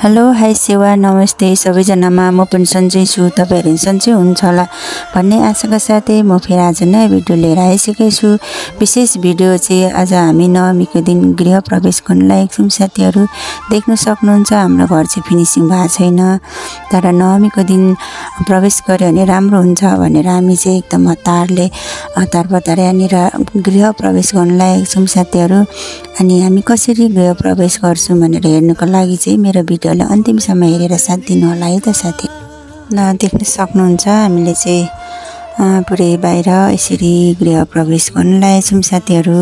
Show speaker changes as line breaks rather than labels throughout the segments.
Hello hi सेवा नमस्ते सबैजनामा म पनि सन्चै छु तपाईहरु सन्चै हुनुहुन्छ होला भन्ने आशाका साथै म फेरि आज नयाँ भिडियो लिएर आइसकेको छु। विशेष भिडियो चाहिँ आज हामी नवमीको दिन गृह प्रवेश गर्न लागेका छौं। साथीहरु देख्न सक्नुहुन्छ हाम्रो घर चाहिँ फिनिशिङ भएको छैन, तर नवमीको दिन प्रवेश गर्यो भने राम्रो हुन्छ भनेर हामी चाहिँ एकदम हतार यहाँनिर गृह प्रवेश गर्न लागेका छौं साथीहरु। अनि हामी कसरी गृह प्रवेश गर्छौं भनेर हेर्नको लागि चाहिँ मेरो भिडियोलाई अन्तिमसम्म हेरेर साथ दिनु होला है त साथी। देख्न सक्नुहुन्छ हामीले चाहिँ पुरै बाहिर यसरी गृह प्रवेश गर्न लागेका छौं साथीहरु।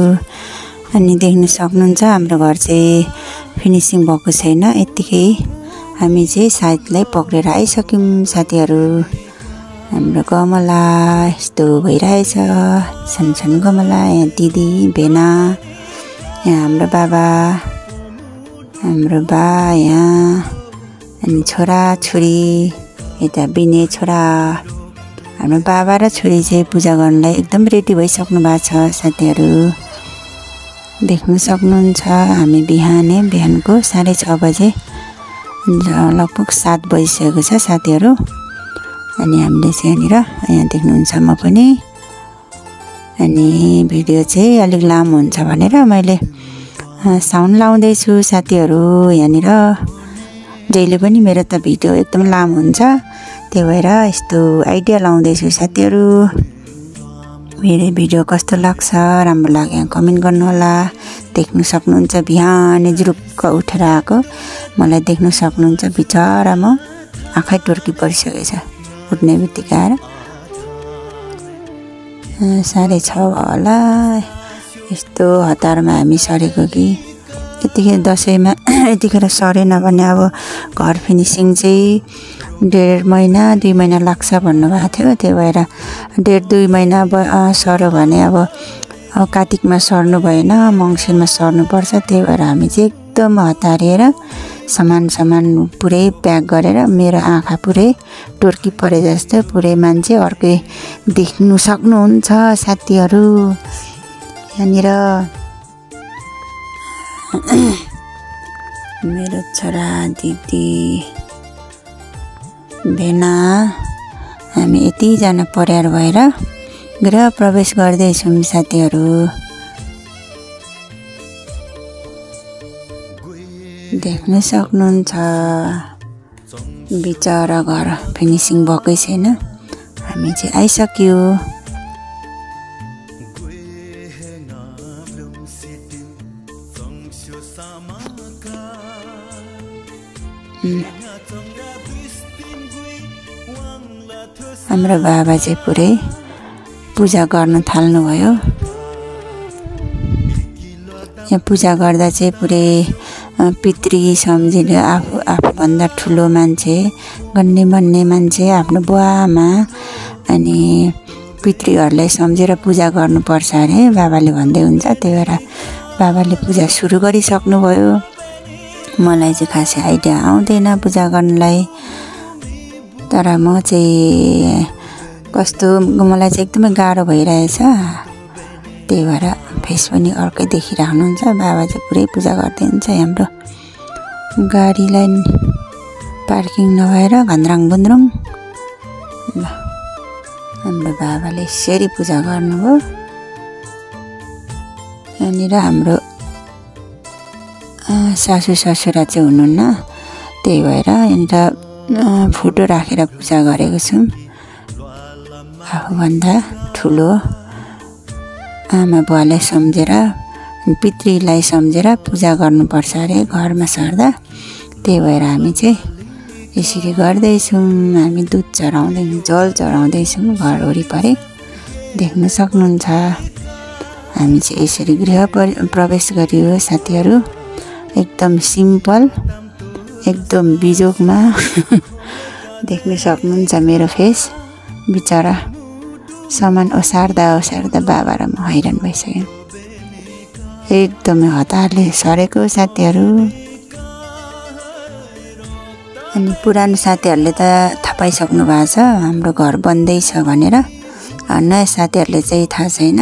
अनि देख्न सक्नुहुन्छ हाम्रो घर चाहिँ फिनिशिङ भएको छैन, यतिकै हामी चाहिँ सायदलाई पक्रेर आइसक्यौं साथीहरु। हाम्रो गमला यस्तो भइरहेछ, सानो गमला, यहाँ दिदी भेना, यहाँ हाम्रो बा यहाँ, अनि छोरा छोरी यता बिने छोरा। हाम्रो बाबा र छोरी चाहिँ पूजा गर्नलाई एकदम रेडी भइसक्नु भएको छ साथीहरु। देख्न सक्नुहुन्छ हामी बिहानको 6:30 बजे लगभग 7 बजिसकेको छ साथीहरु। अनि हामीले चाहिँ यहाँ देख्नुहुन्छ म पनि। अनि भिडियो चाहिँ अलिक लामो हुन्छ भनेर मैले साउन्ड लाउँदै छु साथीहरु। यहाँनिर जहिले पनि मेरो त भिडियो एकदम लामो हुन्छ, त्यही भएर यस्तो आइडिया लाउँदै छु साथीहरु। मेरो भिडियो कस्तो लाग्छ, राम्रो लाग्यो कमेन्ट गर्नु होला। देख्न सक्नुहुन्छ बिहानै जुरुक्क उठेर आएको मलाई देख्न सक्नुहुन्छ, बिचरा म आँखै टर्की परिसकेको छ उठ्ने बित्तिकै आएर। 6:30 होला, यस्तो हतारमा हामी सरेको कि यतिखेर दशैंमा यतिखेर सरेन भने अब घर फिनिशिङ चाहिँ 1.5 महिना 2 महिना लाग्छ भन्नुभएको थियो। त्यही भएर 1.5-2 महिना सर्यो भने अब कार्तिकमा सर्नु भएन, मङ्सिरमा सर्नुपर्छ। त्यही भएर हामी चाहिँ एकदम हतारिएर सामान पुरै प्याक गरेर मेरो आँखा पुरै टर्की परे जस्तो पुरै मान्छे अर्कै देख्नु सक्नुहुन्छ साथीहरु। यहाँनिर मेरो छोरा दिदी भेना हामी यतिजना परिवार भएर गृह प्रवेश गर्दैछौं साथीहरु। देख्न सक्नुहुन्छ बिचरा घर फिनिशिङ भएकै छैन, हामी चाहिँ आइसक्यो। हाम्रो बाबा चाहिँ पुरै पूजा गर्न थाल्नुभयो। यहाँ पूजा गर्दा चाहिँ पुरै पितृ सम्झिएर आफूभन्दा ठुलो मान्छे गण्य मान्छे आफ्नो बुवा आमा अनि पितृहरूलाई सम्झेर पूजा गर्नुपर्छ अरे बाबाले भन्दै हुन्छ। त्यही भएर बाबाले पूजा सुरु गरिसक्नुभयो। मलाई चाहिँ खासै आइडिया आउँदैन पूजा गर्नलाई, तर म चाहिँ मलाई चाहिँ एकदमै गाह्रो भइरहेछ। त्यही भएर फेस पनि अर्कै देखिराख्नुहुन्छ। बाबा चाहिँ पुरै पूजा गर्दै हुन्छ। हाम्रो गाडीलाई पार्किङ नभएर घन्द्राङ बुन्द्रुङ हाम्रो बाबाले यसरी पूजा गर्नुभयो। यहाँनिर हाम्रो सासू ससुरा चाहिँ हुनुहुन्न, त्यही भएर यहाँनिर फोटो राखेर पूजा गरेको छौं। आफूभन्दा ठुलो आमा बुवालाई सम्झेर पितृलाई सम्झेर पूजा गर्नुपर्छ अरे घरमा सर्दा। त्यही भएर हामी चाहिँ यसरी गर्दैछौँ। हामी दुध चढाउँदैछौँ, जल चढाउँदैछौँ घर वरिपरि। देख्न सक्नुहुन्छ हामी चाहिँ यसरी गृह प्रवेश गरियो साथीहरु। एकदम सिम्पल, एकदम बिजोगमा देख्न सक्नुहुन्छ मेरो फेस। बिचरा सामान ओसार्दा बाबा र म हैरान भइसक्यौं। एकदमै हतारले सरेको साथीहरु। अनि पुरानो साथीहरुले त थाहा पाइसक्नु भएको छ हाम्रो घर बन्दैछ भनेर। नयाँ साथीहरुले चाहिँ थाहा छैन।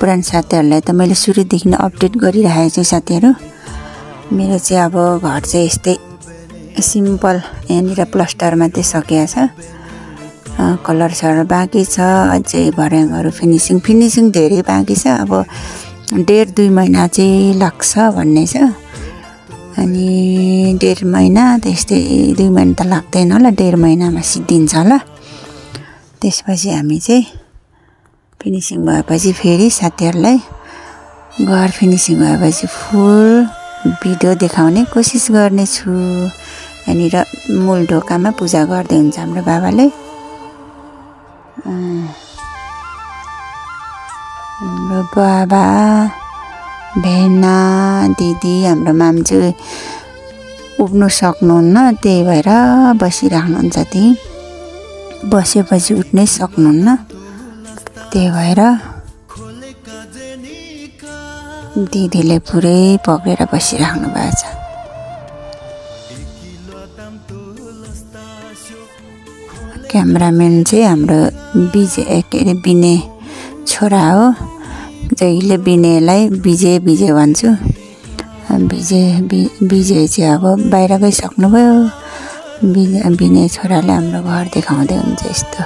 पुरानो साथीहरुलाई त मैले सुरुदेखि अपडेट गरिरहेको छु साथीहरु। मेरो चाहिँ अब घर चाहिँ यस्तै सिम्पल यहाँनिर प्लास्टर मात्रै सकिएको छ, कलर छ बाँकी छ, अझै भर्याङहरू फिनिसिङ धेरै बाँकी छ। अब 1.5-2 महिना चाहिँ लाग्छ भन्ने छ। अनि 1.5 महिना त्यस्तै 2 महिना त लाग्दैन होला, 1.5 महिनामा सिद्धिन्छ होला। त्यसपछि हामी चाहिँ फिनिसिङ भएपछि फेरि साथीहरूलाई घर फिनिसिङ भएपछि फुल भिडियो देखाउने कोसिस गर्नेछु। यहाँनिर मूल ढोकामा पूजा गर्दै हुन्छ हाम्रो बाबाले। हाम्रो बाबा, भेना, दिदी, हाम्रो माम्चु उठ्नु सक्नुहुन्न, त्यही भएर बसिराख्नुहुन्छ। त्यही बसेपछि उठ्नै सक्नुहुन्न, त्यही भएर दिदीले पुरै पक्रेर बसिराख्नु भएको छ। क्यामेराम्यान चाहिँ हाम्रो बिने छोरा हो। जहिले बिनेलाई विजय भन्छु। विजय चाहिँ अब बाहिर गइसक्नुभयो। बिने छोराले हाम्रो घर देखाउँदै हुन्छ। यस्तो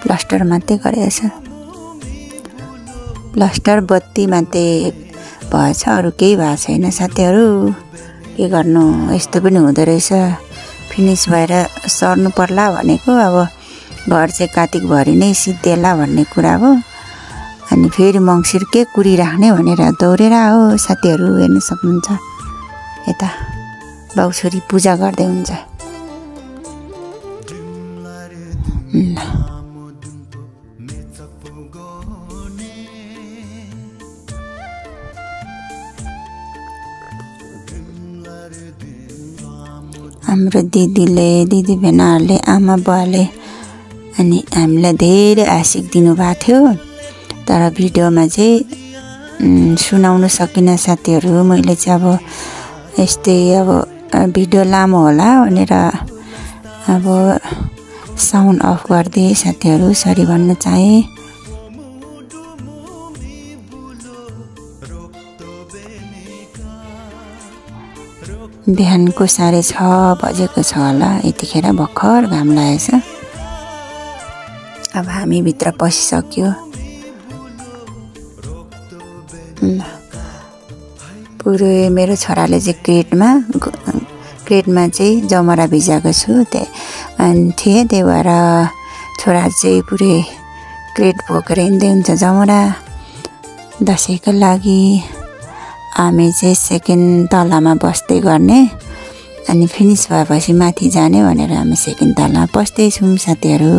प्लास्टर मात्रै गरेको छ, प्लास्टर बत्ती मात्रै भएछ, अरू केही भएको छैन साथीहरू। के गर्नु, यस्तो पनि हुँदो रहेछ। फिनिस भएर सर्नु पर्ला भनेको, अब घर चाहिँ कार्तिकभरि नै सिद्धिएला भन्ने कुरा हो। अनि फेरि मङ्सिर के कुरिराख्ने भनेर दौडेर हो साथीहरू। हेर्न सक्नुहुन्छ यता बाउ छोरी पूजा गर्दै हुन्छ। हाम्रो दिदी भेनाहरूले, आमा बुवाले अनि हामीलाई धेरै आशिक दिनुभएको थियो। तर भिडियोमा चाहिँ सुनाउन सकिनँ साथीहरू। मैले चाहिँ अब यस्तै अब भिडियो लामो होला भनेर अब साउन्ड अफ गरिदिएँ साथीहरू, सरी भन्न चाहेँ। बिहानको 6:30 बजेको छ होला, यतिखेर भर्खर घाम लागेछ। अब हामी भित्र पसिसक्यो। पुरै मेरो छोराले चाहिँ क्रेटमा चाहिँ जमरा भिजाएको छु थिएँ, त्यही भएर छोरा चाहिँ पुरै क्रेट बोकेर हिँड्दै हुन्छ जमरा दसैँको लागि। हामी चाहिँ सेकेन्ड तलामा बस्दै गर्ने, अनि फिनिस भएपछि माथि जाने भनेर हामी सेकेन्ड तलामा बस्दैछौँ साथीहरू।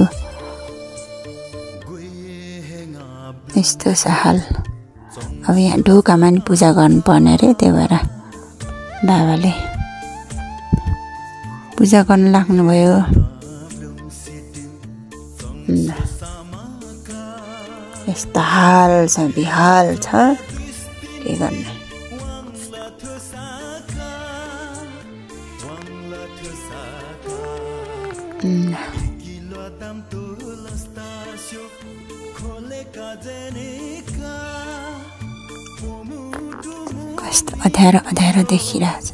यस्तो छ हाल। अब यहाँ ढोकामा नि पूजा गर्नुपर्ने अरे, त्यही भएर बाबाले पूजा गर्न लाग्नुभयो। यस्तो हाल छ, बिहाल छ, के गर्ने। कस्तो अँध्यारो देखिरहेछ।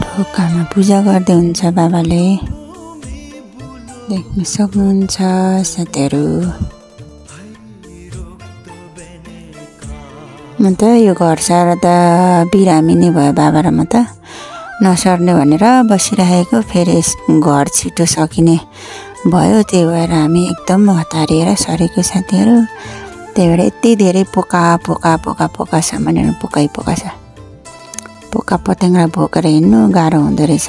ढोकामा पूजा गर्दै हुन्छ बाबाले, देख्न सक्नुहुन्छ साथीहरू। म त यो घर सार्दा बिरामी नै भयो बाबा र म त, नसर्ने भनेर बसिरहेको। फेरि घर छिटो सकिने भयो, त्यही भएर हामी एकदम हतारिएर सरेको साथीहरू। त्यही भएर यति धेरै पोका छ भनेर पोका छ। पोका पतङ्गा भोकेर हिँड्नु गाह्रो हुँदो रहेछ।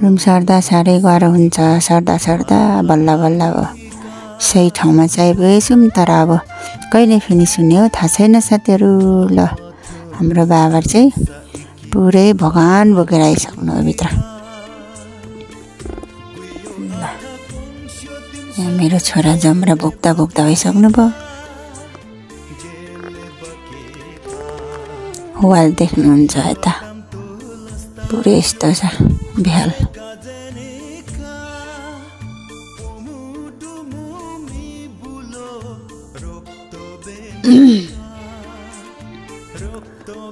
रुम सर्दा साह्रै गाह्रो हुन्छ। सर्दा बल्ल अब सही ठाउँमा चाहिएछौँ, तर अब कहिले फिनिस हुने हो थाहा छैन साथीहरू। ल हाम्रो बाबा चाहिँ पुरै भगवान बोकेर आइसक्नु हो भित्र। यहाँ मेरो छोरा जमरा बोक्दा भइसक्नु भयो। वाल देख्नुहुन्छ यता पुरै यस्तो छ बिहाल।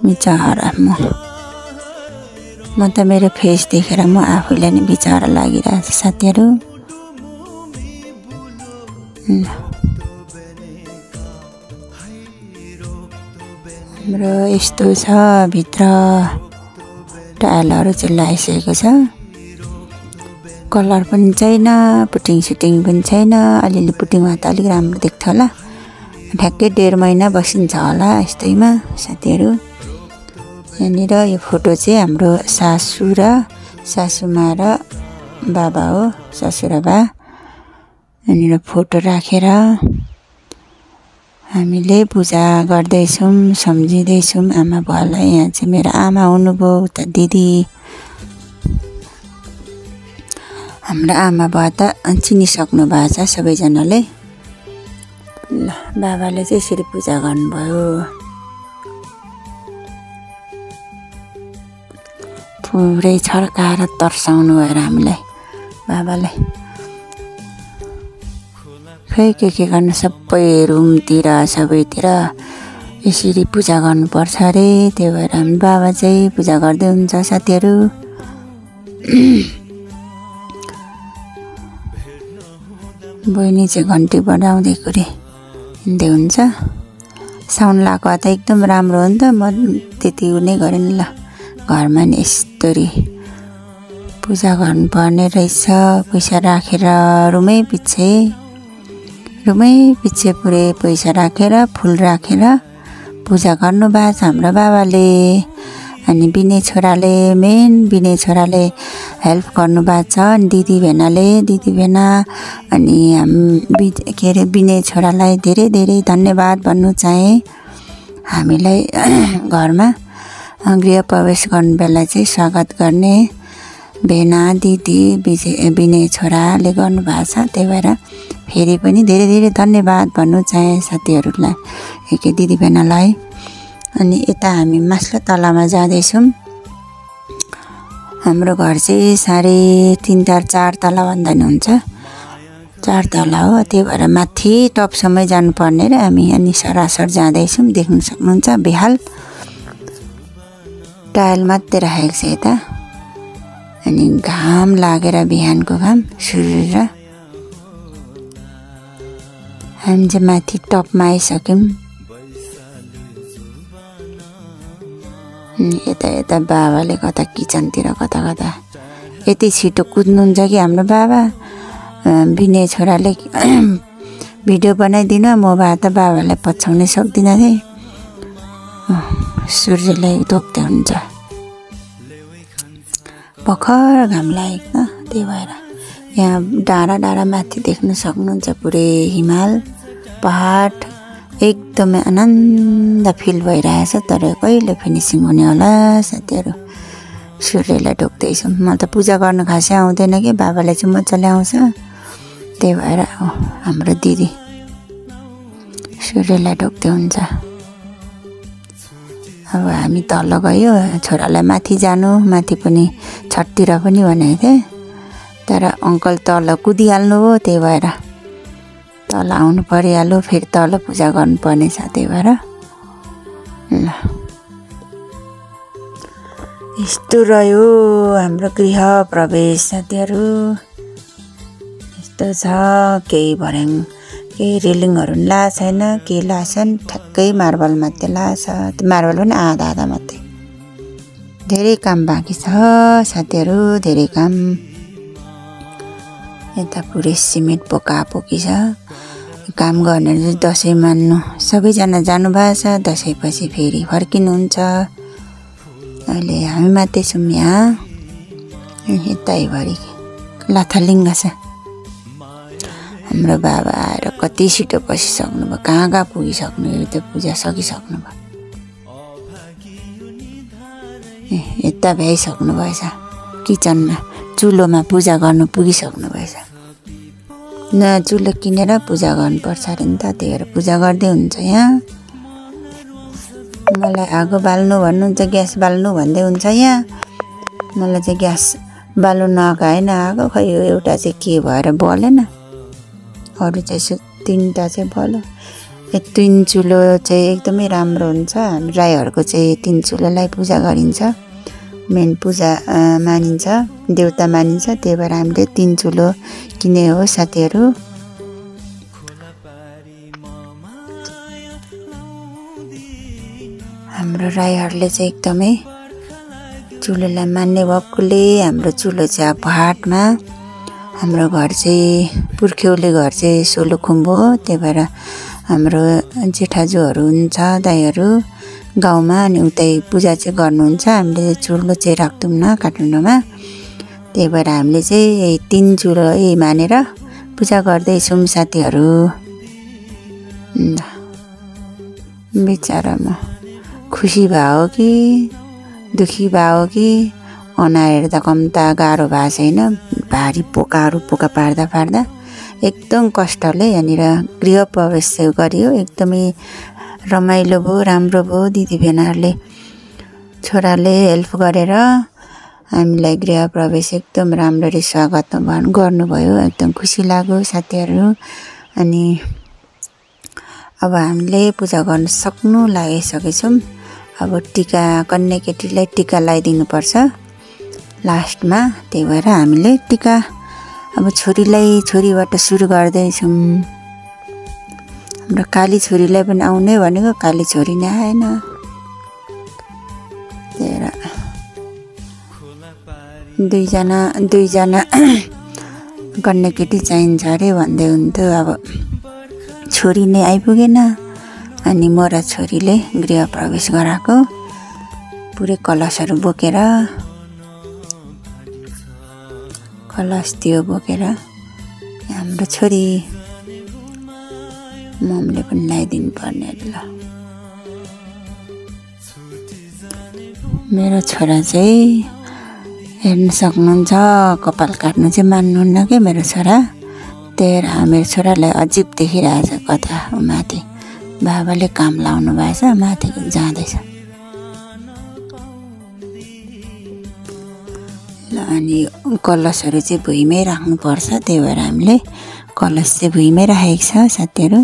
बिचरा म त मेरो फेस देखेर म आफैलाई नै बिचरा लागिरहेछ साथीहरु। हाम्रो यस्तो छ भित्र टाइलहरु चाहिँ लगाइसकेको छ। कलर पनि छैन, पुटिङ सुटिङ पनि छैन। अलिअलि पुटिङमा त अलिक राम्रो देख्छ होला। ठ्याक्कै 1.5 महिना बसिन्छ होला यस्तैमा साथीहरु। यहाँनिर यो फोटो चाहिँ हाम्रो सासू र सासूमा र बाबा हो, सासू र बा। यहाँनिर फोटो राखेर हामीले पूजा गर्दैछौँ, सम्झिँदैछौँ आमा बुवालाई। यहाँ चाहिँ मेरो आमा हुनुभयो, उता दिदी। हाम्रो आमा बुवा त चिनिसक्नु भएको छ सबैजनाले। ल बाबाले चाहिँ यसरी पूजा गर्नुभयो। पुरै छड्काएर तर्साउनु भएर हामीलाई बाबालाई। खै के गर्नु, सबै रुमतिर सबैतिर यसरी पूजा गर्नुपर्छ अरे। त्यही भएर हामी बाबा चाहिँ पूजा गर्दै हुन्छ साथीहरु। बहिनी चाहिँ घन्टी बजाउँदै हिँड्दै हुन्छ। साउन्ड लगाएको त एकदम राम्रो हो नि त। म त्यति नै गरेँ नि। ल घरमा नि यस्तरी पूजा गर्नुपर्ने रहेछ। पैसा राखेर रुमै पछि पुरै पैसा राखेर फुल राखेर पूजा गर्नु भएको छ हाम्रो बाबाले। अनि बिने छोराले हेल्प गर्नु भएको छ। अनि दिदी भेना अनि के अरे बिने छोरालाई धेरै धेरै धन्यवाद भन्नु चाहे। हामीलाई घरमा गृह प्रवेश गर्नु बेला चाहिँ स्वागत गर्ने भेना दिदी बिने छोराले गर्नु भएको छ। त्यही भएर फेरि पनि धेरै धेरै धन्यवाद भन्नु चाहे साथीहरूलाई, एकै दिदी भेनालाई। अनि यता हामी मास्लो तलामा जाँदैछौँ। हाम्रो घर चाहिँ 3.5 4 तला भन्दा नि हुन्छ, 4 तला हो। त्यही भएर माथि टपसम्म जानुपर्ने र हामी अनि सरासर जाँदैछौँ। देख्न सक्नुहुन्छ बेहाल टाइल मात्रै राखेको छ यता। अनि घाम लागेर बिहानको घाम सूर्य। हामी चाहिँ माथि टपमा आइसक्यौँ। यता बाबाले कता किचनतिर कता यति छिटो कुद्नुहुन्छ कि हाम्रो बाबा। बिने छोराले भिडियो बनाइदिनु, म भए त बाबालाई पछ्याउनै सक्दिनँ थिएँ। सूर्यलाई धोक्दै हुन्छ, भर्खर घाम लागेको। त्यही भएर यहाँ डाँडा माथि देख्न सक्नुहुन्छ पुरै हिमाल पहाड एकदमै आनन्द फिल भइरहेछ। तर कहिले फिनिसिङ हुने होला साथीहरु। सूर्यलाई ढोक्दैछौँ। म त पूजा गर्न खासै आउँदैन कि, बाबाले चाहिँ मजाले आउँछ। त्यही भएर हाम्रो दिदी सूर्यलाई ढोक्दै हुन्छ। अब हामी तल गयो, छोरालाई माथि जानु, माथि पनि छततिर पनि भनेको थिएँ। तर अङ्कल तल कुदिहाल्नु हो। त्यही भएर तल आउनु परिहाल्यो। फेरि तल पूजा गर्नुपर्ने छ। त्यही भएर ल यस्तो रह्यो हाम्रो गृह प्रवेश साथीहरु। यस्तो छ, केही भर्याङ केही रेलिङहरु ला छैन, के लाछन्। ठ्याक्कै मार्बल मात्रै लाछ। त्यो मार्बल पनि आधा मात्रै। धेरै काम बाँकी छ साथीहरु, धेरै काम। यता पुरै सिमेन्ट पोकापोकी छ। काम गर्ने दसैँ मान्नु सबैजना जानुभएको छ। दसैँपछि फेरि फर्किनुहुन्छ। अहिले हामी मात्रै छौँ यहाँ। यतैभरि लाथालिङ्ग छ। हाम्रो बाबा आएर कति छिटो बसिसक्नु भयो, कहाँ पुगिसक्नु भयो। त्यो पूजा सकिसक्नु भयो। यता भ्याइसक्नु भएछ। किचनमा चुलोमा पूजा गर्नु पुगिसक्नु भएछ। नयाँ चुलो किनेर पूजा गर्नुपर्छ अरे नि त। त्यही भएर पूजा गर्दै हुन्छ यहाँ। मलाई आगो बाल्नु भन्नुहुन्छ, ग्यास बाल्नु भन्दै हुन्छ यहाँ। मलाई चाहिँ ग्यास बाल्नु नआएन आगो। खै एउटा चाहिँ के भएर बलेन, अरू चाहिँ 3टा चाहिँ बल्यो। तीन चुलो चाहिँ एकदमै राम्रो हुन्छ। हामी राईहरूको चाहिँ तीन चुलोलाई पूजा गरिन्छ, मेन पूजा मानिन्छ, देवता मानिन्छ। त्यही भएर हामीले तीन चुलो किने हो साथीहरू। हाम्रो राईहरूले चाहिँ एकदमै चुलोलाई मान्ने भएकोले हाम्रो चुलो चाहिँ अब भाटमा। हाम्रो घर चाहिँ पुर्ख्यौली घर चाहिँ सोलुखुम्बु हो। त्यही भएर हाम्रो जेठाजुहरू हुन्छ, दाइहरू गाउँमा, अनि उतै पूजा चाहिँ गर्नुहुन्छ। हामीले चुलो चाहिँ राख्दैनौँ काठमाडौँमा। त्यही भएर हामीले चाहिँ तीन चुलो मानेर पूजा गर्दैछौँ साथीहरू। बिचारा म खुसी भयो कि दुखी भयो कि अनाएर त कम त गाह्रो भएको छैन। भारी पोका पार्दा एकदम कष्टले यहाँनिर गृह प्रवेश गरियो। एकदमै रमाइलो भयो, राम्रो भयो। दिदी बहिनीहरूले छोराले हेल्प गरेर हामीलाई गृह प्रवेश एकदम राम्ररी स्वागत गर्नुभयो। एकदम खुसी लाग्यो साथीहरू। अनि अब हामीले पूजा गर्न सक्नु लागिसकेछौँ। अब टिका कन्या केटीलाई टिका लगाइदिनुपर्छ लास्टमा। त्यही भएर हामीले टिका अब छोरीबाट सुरु गर्दैछौँ। हाम्रो काली छोरीलाई पनि आउने भनेको, काली छोरी नै आएन। त्यही भएर दुईजना कन्या केटी चाहिन्छ अरे भन्दै हुन्थ्यो। अब छोरी नै आइपुगेन। अनि म र छोरीले गृह प्रवेश गराएको पुरै कलशहरू बोकेर, कलश त्यो बोकेर हाम्रो छोरी मम्मीले पनि ल्याइदिनु पर्ने ल। मेरो छोरा चाहिँ हेर्न सक्नुहुन्छ, कपाल काट्नु चाहिँ मान्नुहुन्न क्या मेरो छोरा। त्यही भएर मेरो छोरालाई अजिब देखिरहेछ कता माथि। बाबाले काम लाउनु भएछ, माथि जाँदैछ। अनि कलशहरू चाहिँ भुइँमै राख्नुपर्छ। त्यही भएर हामीले कलश चाहिँ भुइँमै राखेको छ साथीहरू।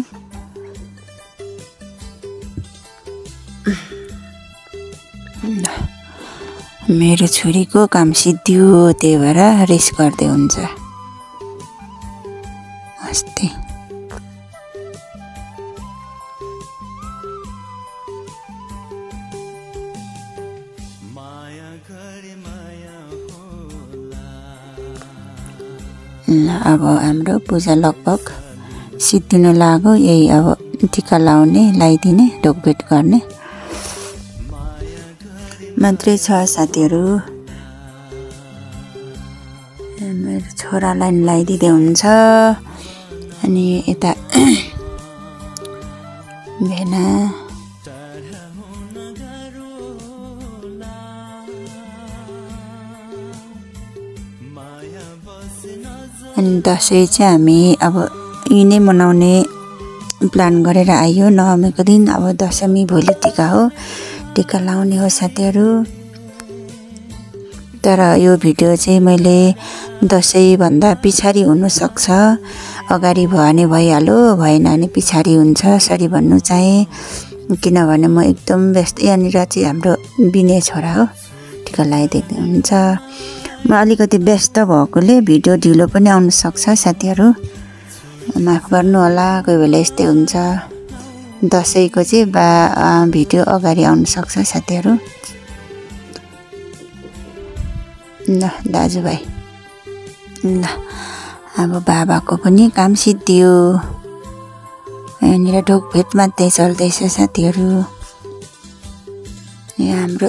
मेरो छोरीको काम सिद्धियो, त्यही भएर रेस गर्दै हुन्छ अस्ति। अब हाम्रो पूजा लगभग सिद्धिनु लाग्यो। यही अब टिका लगाइदिने ढोकभेट गर्ने मात्रै छ साथीहरू। मेरो छोरालाई लगाइदिँदै हुन्छ। अनि यता भेना अनि दसैँ चाहिँ हामी अब यिनै मनाउने प्लान गरेर आयो। नवमीको दिन अब दशमी भोलि टिका हो, टिका लाउने हो साथीहरू। तर यो भिडियो चाहिँ मैले दसैँभन्दा पछाडि हुनसक्छ। अगाडि भयो भने भइहाल्यो, भएन भने पछाडि हुन्छ सरी भन्नु चाहे। किनभने म एकदम व्यस्त। यहाँनिर चाहिँ हाम्रो बिने छोरा हो, टिका लगाइदिँदै हुन्छ। म अलिकति व्यस्त भएकोले भिडियो ढिलो पनि आउन सक्छ साथीहरू, माफ गर्नु होला। कोही बेला यस्तै हुन्छ। दसैँको चाहिँ भिडियो अगाडि आउन सक्छ साथीहरू। ल दाजुभाइ, ल अब बाबाको पनि काम सिद्धियो। यहाँनिर ढोकभेट मात्रै चल्दैछ साथीहरू। यहाँ हाम्रो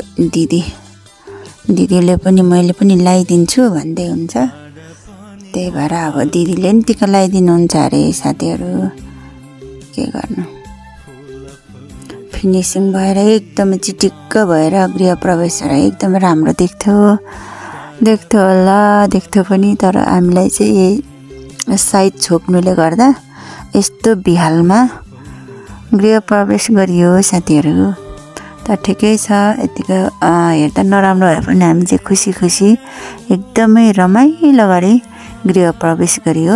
दिदीले पनि मैले पनि लगाइदिन्छु भन्दै हुन्छ। त्यही भएर अब दिदीले पनि टिका लगाइदिनुहुन्छ अरे साथीहरू। के गर्नु, फिनिसिङ भएर एकदम चिटिक्क भएर गृह प्रवेश एकदम राम्रो देख्थ्यो होला, देख्थ्यो पनि। तर हामीलाई चाहिँ साइड छोप्नुले गर्दा यस्तो बिहालमा गृह प्रवेश गरियो साथीहरू। त ठिकै छ, यतिको हेर्दा नराम्रो भए पनि हामी चाहिँ खुसी एकदमै रमाइलो गरी गृह प्रवेश गरियो।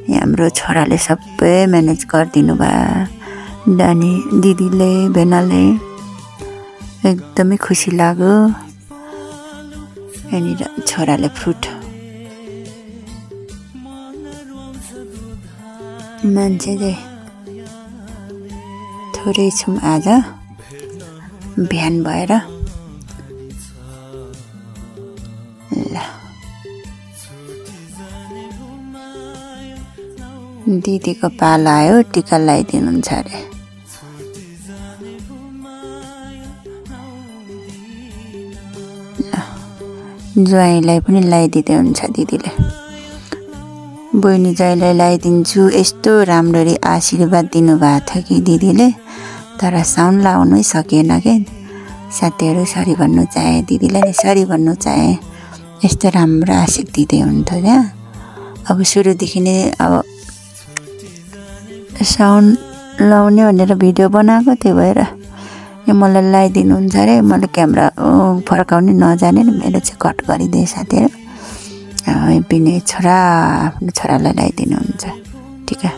हाम्रो छोराले सबै म्यानेज गरिदिनु भयो। अनि दिदीले बेनाले एकदमै खुसी लाग्यो। अनि छोराले फ्रुट मान्छे चाहिँ थोरै छौँ आज बिहान भएर। ल दिदीको पालो आयो, टिका लगाइदिनुहुन्छ अरे। ज्वाइँलाई पनि लगाइदिँदै हुन्छ दिदीले। बहिनी ज्वाइँलाई लगाइदिन्छु। यस्तो राम्ररी आशीर्वाद दिनुभएको थियो कि दिदीले, तर साउन्ड लाउनै सकेन के। साथीहरू सरी भन्नु चाहे, दिदीलाई नै सरी भन्नु चाहे। यस्तो राम्रो आशीर्वाद दिँदै हुन्थ्यो क्या। अब सुरुदेखि नै अब साउन्ड लाउने भनेर भिडियो बनाएको, त्यही भएर यो मलाई लगाइदिनुहुन्छ अरे। मैले क्यामेरा फर्काउनै नजाने नि, मेरो चाहिँ कट गरिदिएँ साथीहरू। बिने छोरा आफ्नो छोरालाई लगाइदिनुहुन्छ टिका।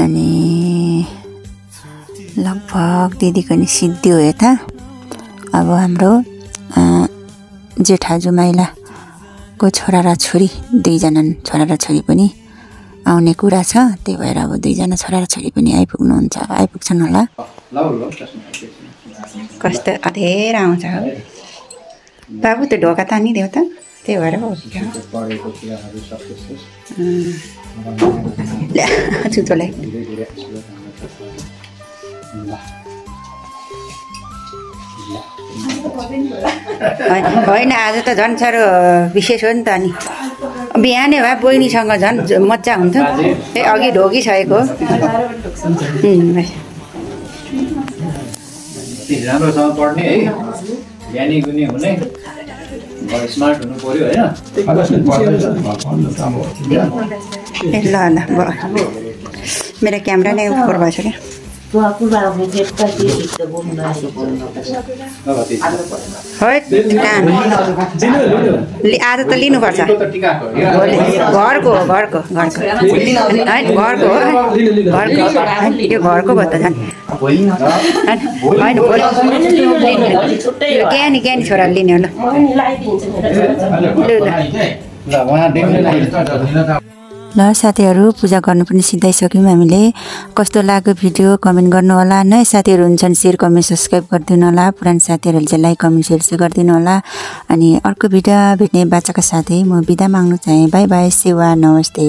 अनि लगभग दिदीको नि सिद्धि हो यता। अब हाम्रो जेठा जुमाइलाको छोरा र छोरी, दुईजना छोरा र छोरी पनि आउने कुरा छ। त्यही भएर अब दुईजना छोरा र छोरी पनि आइपुग्छन् होला। कस्तो अधेर आउँछ हो बाबु, त्यो ढोका तानिदेऊ त। त्यही भएर चुचोलाई होइन, आज त झन् साह्रो विशेष हो नि त। अनि बिहानै भए बहिनीसँग झन् मजा हुन्थ्यो। अघि ढोकिसकेको
राम्रोसँग पढ्ने है, ज्ञानी गुनी हुने, स्मार्ट हुनु पर्यो हैन।
ल ल मेरो क्यामेरा नै फोर भएछ क्या। आज त लिनुपर्छ। घरको यो घरको भयो त झन्। ज्ञानी छोराले लिने हो। ल साथीहरू, पूजा गर्नु पनि सिधाइसक्यौँ हामीले। कस्तो लाग्यो भिडियो कमेन्ट गर्नु होला। नयाँ साथीहरू हुन्छन् सेयर कमेन्ट सब्सक्राइब गरिदिनु होला। पुरानो साथीहरूले चाहिँ लाइक कमेन्ट सेयर चाहिँ गरिदिनु होला। अनि अर्को भिडियो भेट्ने बाचाका साथै म बिदा माग्नु चाहेँ। बाई बाई, सेवा, नमस्ते।